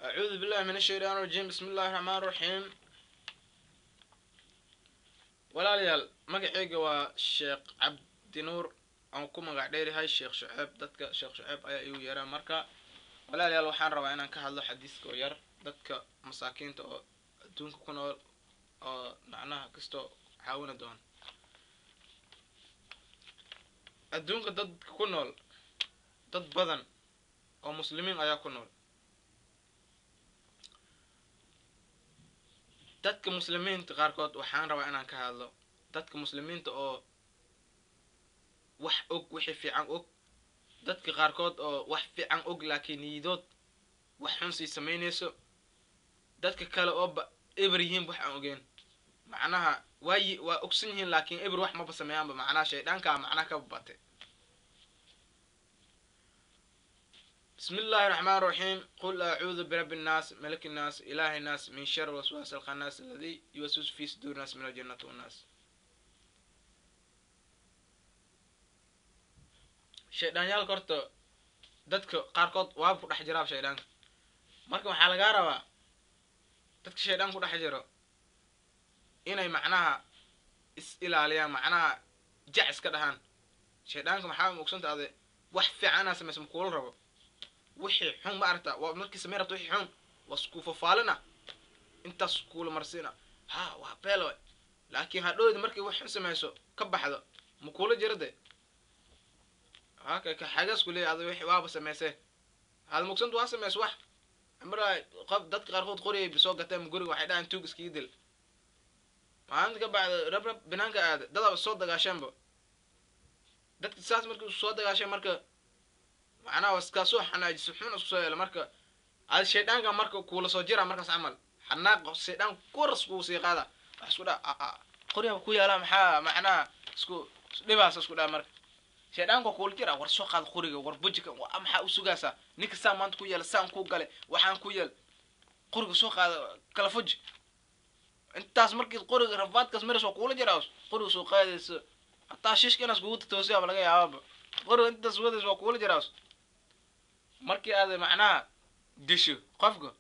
Acuudu billahi min ashaytaan rajiim. Bismi illahi raxmaan raxiim. Walaalayaal, magaceyga waa Sheekh Cabdinuur, aan ku magac dheeryahay Sheekh Shuceeb. Dadka Sheekh Shuceeb ayaa igu yeeraan. Marka walaalayaal, waxaan rabaa inaan ka hadlo xadiiska oo yar dadka masaakiinta oo adduunka ku nool oo macnaha kastoo caawina doona adduunka dadka ku nool. Dad badan oo muslimiin ayaa ku nool. Dadka muslimiinta qaarkood waxaan rabaa inaan ka hadlo dadka muslimiinta oo wax og, wixii fiican og, dadka qaarkood oo wax fiican og laakiin niidood wax xun sii samaynayso, dadka kale oo ba eber yihiin, wax aan ogeyn, macnaha waayi waa ogsan yihiin laakiin eber wax maba sameeyaanba, macnaha shaydhaankaa macnaha ka batay. Bismi illahi raxmaan raxiim. Qul acuudu birabbi nnaas, maliki nnaas, ilaahi nnaas, min shari waswaas alkhanaas aladi yuwaswisu fi suduuri nnaas, min aljannati wannaas. Shaydhaanyaalka horta dadka qaarkood waaba ku dhex jiraaba shaydhaanka. Marka waxaa lagaa rabaa dadka shaydhaan ku dhex jiro inay macnaha is ilaaliyaan, macnaha jac iska dhahaan shaydhaanka. Maxaa ogsanta ade wax fiican inaa samaysa makuula rabo wixii xun. Ma aragta, waa markii samey rabto wixii xun waa isku fafaalina, intaas kuula marsiina, ha waa beel way, laakiin hadhowda markii wax xun samayso ka baxdo makuula jira de haka ka xagas ku leeyahay. Ada wixii waaba samaysee, hada mugsanta waa samayso wax mara qof. Dadka qaarkood qoriyay bisoo gateen guriga, waxay dhahaan tuug iskaga dil. Maalinta ka bacda rab rab binaanka aada, dadaaba soo dagaasheenba. Dadka saas markii soo dagaasheen, marka macnaha waa iskaa soo xanaajiso, xun isku soo yeela. Marka ada shaydhaanka marka kuula soo jira markaas camal xanaaq shaydhaan kuras kuu sii qaada, wax isku dha qoryaaba ku yaala, maxaa macnaha isku dhibaas isku dhaa. Marka shaydhaanka kuula jira, war soo qaad qoriga, war bujika, maxaa u sugaysaa ninka saan maanta ku yeela, saan ku gale, waxaan ku yeel, qoriga soo qaada, kala fuji intaas. Markii qoriga rafaadkaas maras waa kuula jiraa, qoriga soo qaadayso, hataa shishka inaas kugu toosiyaaba laga yaababa. Qoriga intaas wadayso waa kuula jiraa. Markii aad macnaha disho qofka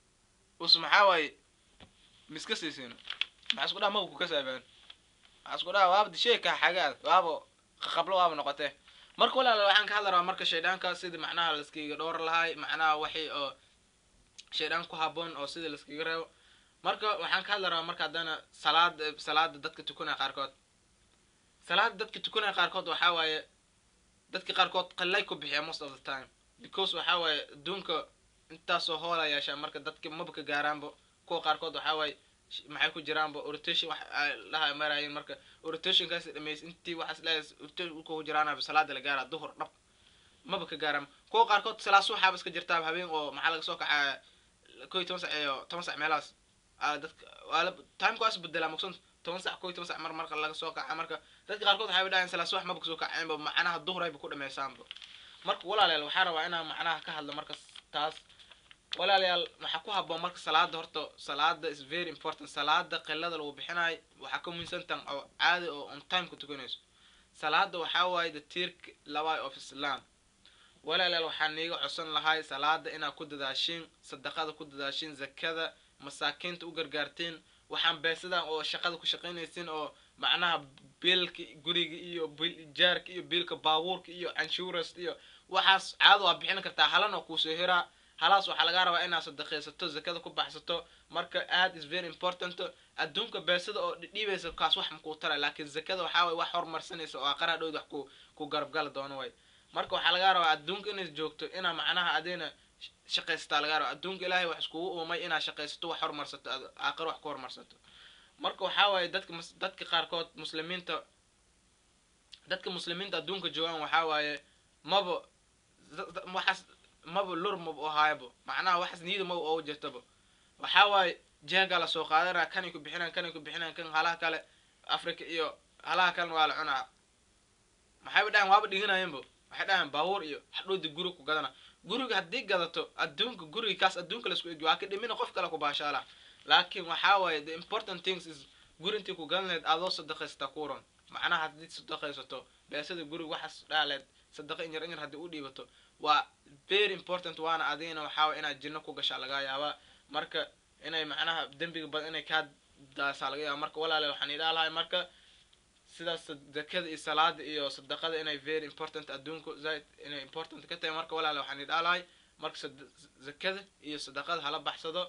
us maxaa waaye miska siisino, maxaa isku dhaha, maba kukasaabaan, maxaa isku dhaha, waaba dishey ka xagaad, waaba qaqablo, waaba noqotee. Marka walaala, waxaan ka hadla rabaa marka shaydhaanka sidii macnaha laiskaga dhowr lahay, macnaha waxii oo shaydhaan ku haboon oo sidii laiskaga reebo. Marka waxaan ka hadla rabaa marka haddana salaada, salaada dadka tukanaya qaarkood. Salaada dadka tukanaya qaarkood waxaa waaye dadka qaarkood qallay ku bixiya most of the time, because waxaa waaye adduunka intaasoo hoola yeeshaa. Marka dadka maba ka gaaraanba. Kuwa qaarkood waxaa waaye maxay ku jiraanba rotation wax dhaha maraayeen. Marka rotationkaas dhameys intii waxaas leeyahay rotation ku jiraanaba salaada la gaaraa duhur dhab maba ka gaaraan. Kuwa qaarkood salaad subaxaaba iska jirtaaba habeen oo maxaa laga soo kacaa 11 sac iyo 10 sac meelahaas. Dadka waa timekaas bedelaa maqsanta, 10 sac, 11 sac mar marka laga soo kaca. Marka dadka qaarkood waxay dhahayan salaad subax maba kasoo kaceenba, macnaha duhur ayba ku dhameysaanba. Marka walaalayaal, waxaa rabaa inaan macnaha ka hadlo marka taas. Walaalayaal, waxaa ku haboon marka salaada horta, salaada is very important. Salaada qilada lagu bixinayo waxaa ka muhiimsan tan oo caadi oo on time ku tukanayso. Salaada waxaa waaye the tiirka labaad of Islam. Walaalayaal, waxaa niiga codsan lahay salaada inaad ku dadaashiin, sadaqada ku dadaashiin, zakada, masaakiinta u gargaartiin. Waxaan beesadan oo shaqada ku shaqaynaysiin oo macnaha biilka guriga iyo biil ijaarka iyo biilka baabuurka iyo insurance iyo waxaas caado waa bixin kartaa, halan oo kuusoo hiraa. Halaas waxaa lagaa rabaa inaad sadaqaysato, zakada ku baxsato. Marka aad is very important. Adduunka beesada oo dhidhiibaysa kaas wax makuu taray, laakiin zakada waxaa waye wax horumarsanaysa oo aqaraha dhowd wax ku garabgali doono way. Marka waxaa lagaa rabaa adduunka inaad joogto inaa macnaha adina shaqaysataa lagaa rabaa. Adduunka Ilaahay wax iskugu uumay inaad shaqaysato, wax horumarsato, aakhiro wax ku horumarsato. Marka waxaa waaye dadka qaarkood muslimiinta, dadka muslimiinta adduunka joogaan waxaa waaye maba waxaas maba lur maba ohaayabo, macnaha waxaas niyada maba oogu jirtaba. Waxaa waaye jeegaa lasoo qaadanaya, kanay ku bixinaan, kanay ku bixinaan, kan halaha kale Africa iyo halaha kalena waa la cunaa. Maxayba dhahan, waaba dhiganayenba, waxay dhahaan baabuur iyo hadhowda guri ku gadana. Guriga haddii gadato adduunka, guriga kaas adduunka laisku egi waa ka dhimina, qof kale ku baashaala. Laakiin waxaa waaye the important things is guri intii ku gadan lahayd adoo sadaqaysataa kuuran. Macnaha haddii sadaqaysato beesada guriga waxaas dhaaleed, sadaqa in yar in yar haddii u dhiibato waa very important. Waana adigana waxaa waye inaad jinno ku gashaa lagaa yaabaa. Marka inay macnaha dembiga badan inay kaa daasaa laga yaaba. Marka walaale, waxaan idhaa lahay marka sidaas zakada iyo salaada iyo sadaqada inay very important, adduunku zaaid inay important ka tahay. Marka walaale, waxaan idhaa lahay marka zakada iyo sadaqada hala baxsado.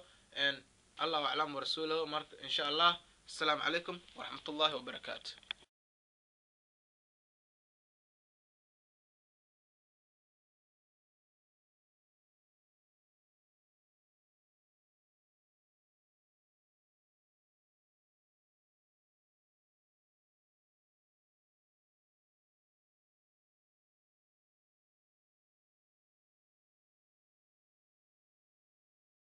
Allahu aclam warasuulahu. Marka insha Allah, assalaamu calaykum waraxmat ullahi wabarakaatu.